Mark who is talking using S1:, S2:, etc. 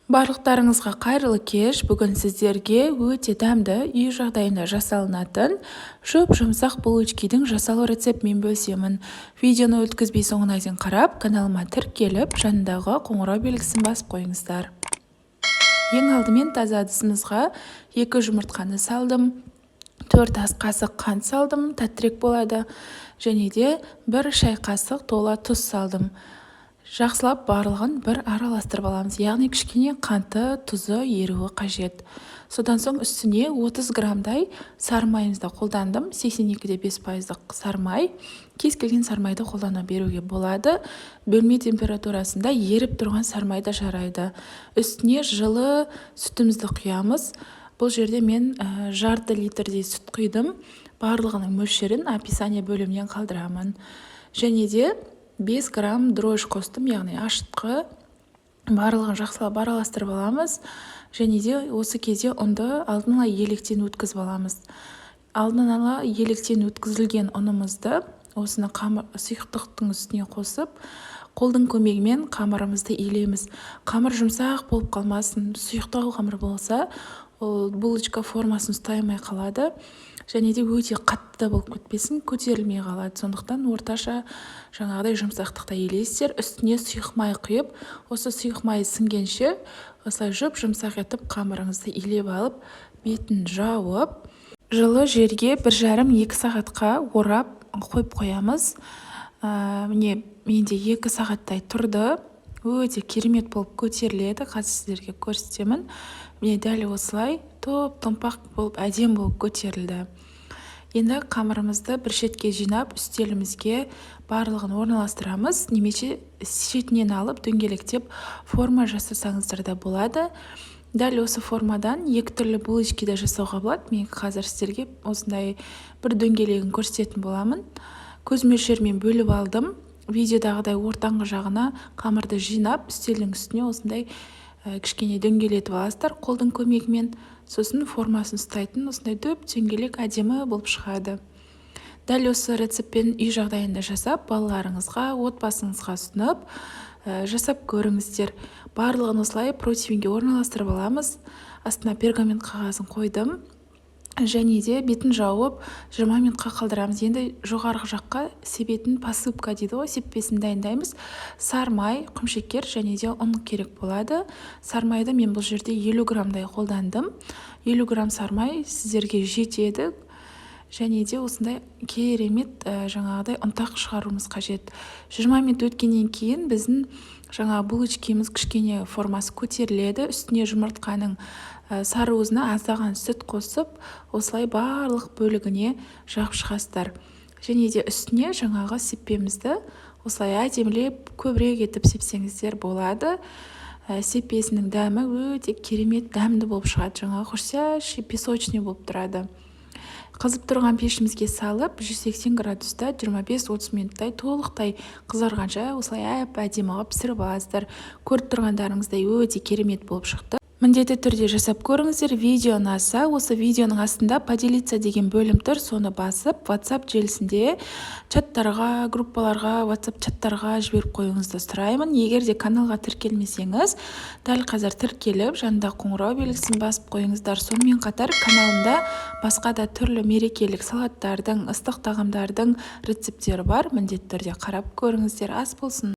S1: Барлықтарыңызға қайырлы кеш! Бүгін сіздерге өте дәмді, үй жағдайында жасалынатын жұп-жұмсақ булочкидің жасалу рецептімен бөлісемін. Видеоны өткізбей соңына дейін қарап, каналыма тіркеліп, жанындағы қоңырау белгісін басып қойыңыздар. Ең алдымен таза ыдысымызға 2 жұмыртқаны салдым, 4 ас қасық қант салдым, тәттірек болады, және де 1 шай қасық тола тұз салдым. Жақсылап барлығын бір араластырып аламыз, яғни кішкене қанты, тұзы еруі қажет. Содан соң үстіне 30 граммдай сары майымызды қолдандым, 82,5%-лық сары май. Кез келген сары майды қолдана беруге болады. Бөлме температурасында еріп тұрған сары май да жарайды. Үстіне жылы сүтімізді құямыз. Бұл жерде мен жарты литрдей сүт құйдым. Барлығының мөлшерін описание бөлімінен қалдырамын. Және де 5 грамм дрожж қостым, яғни ашытқы. Барлығын жақсылап араластырып аламыз. Және де осы кезде ұнды алдын ала електен өткізіп аламыз. Алдын ала електен өткізілген ұнымызды осыны сұйықтықтың үстіне қосып, қолдың көмегімен қамырымызды илейміз. Қамыр жұмсақ болып қалмасын, сұйықтау қамыр болса, ол булочка формасын ұстай алмай қалады. Және де өте қатты да болып кетпесін, көтерілмей қалады. Сондықтан орташа жаңағыдай жұмсақтықта елейсіздер. Үстіне сұйық май құйып, осы сұйық май сіңгенше осылай жұп-жұмсақ етіп қамырыңызды илеп алып, бетін жауып, жылы жерге 1,5-2 сағатқа орап қойып қоямыз. Міне, менде 2 сағаттай тұрды. Өте керемет болып көтеріледі. Қазір сіздерге көрсетемін. Міне, дәл осылай топ-томпақ болып, әдемі болып көтерілді. Енді қамырымызды бір шетке жинап, үстелімізге барлығын орналастырамыз, немесе шетінен алып дөңгелектеп форма жасасаңыздар да болады. Дәл осы формадан екі түрлі булочки да жасауға болады. Мен қазір сіздерге осындай бір дөңгелегін көрсететін боламын. Көз мөлшерімен бөліп алдым. Видеодағыдай ортаңғы жағына қамырды жинап, үстелдің үстіне осындай кішкене дөңгелетіп аласыздар қолдың көмегімен. Сосын формасын ұстайтын осындай дөп дөңгелек әдемі болып шығады. Дәл осы рецептпен үй жағдайында жасап, балаларыңызға, отбасыңызға ұсынып, жасап көріңіздер. Барлығын осылай противеньге орналастырып аламыз. Астына пергамент қағазын қойдым. Және де бетін жауып 20 минутқа қалдырамыз. Енді жоғарғы жаққа себетін посыпка дейді ғой, сеппесін дайындаймыз. Сары май, құмшекер және де ұн керек болады. Сары майды мен бұл жерде 50 граммдай қолдандым. 50 грамм сары май сіздерге жетеді. Және де осындай керемет жаңағыдай ұнтақ шығаруымыз қажет. 20 минут өткеннен кейін біздің жаңа булочкеміз кішкене формасы көтеріледі. Үстіне жұмыртқаның сары уызына аздаған сүт қосып, осылай барлық бөлігіне жағып шығасыздар. Және де үстіне жаңағы сеппемізді осылай әдемілеп көбірек етіп сепсеңіздер болады. Сеппесінің дәмі өте керемет дәмді болып шығады. Жаңағы хрустящий, песочный болып тұрады. Қызып тұрған пешімізге салып, 180 градуста 25-30 минуттай толықтай қызарғанша осылай әп әдемі қылып пісіріп аласыздар. Көріп тұрғандарыңыздай, өте керемет болып шықты. Міндетті түрде жасап көріңіздер. Видео ұнаса, осы видеоның астында «Поделиться» деген бөлім тұр, соны басып, WhatsApp желісінде чаттарға, группаларға, WhatsApp чаттарға жіберіп қоюыңызды сұраймын. Егер де каналға тіркелмесеңіз, дәл қазір тіркеліп, жанында қоңырау белгісін басып қойыңыздар. Сонымен қатар каналымда басқа да түрлі мерекелік салаттардың, ыстық тағамдардың рецепттері бар. Міндетті түрде қарап көріңіздер. Ас болсын!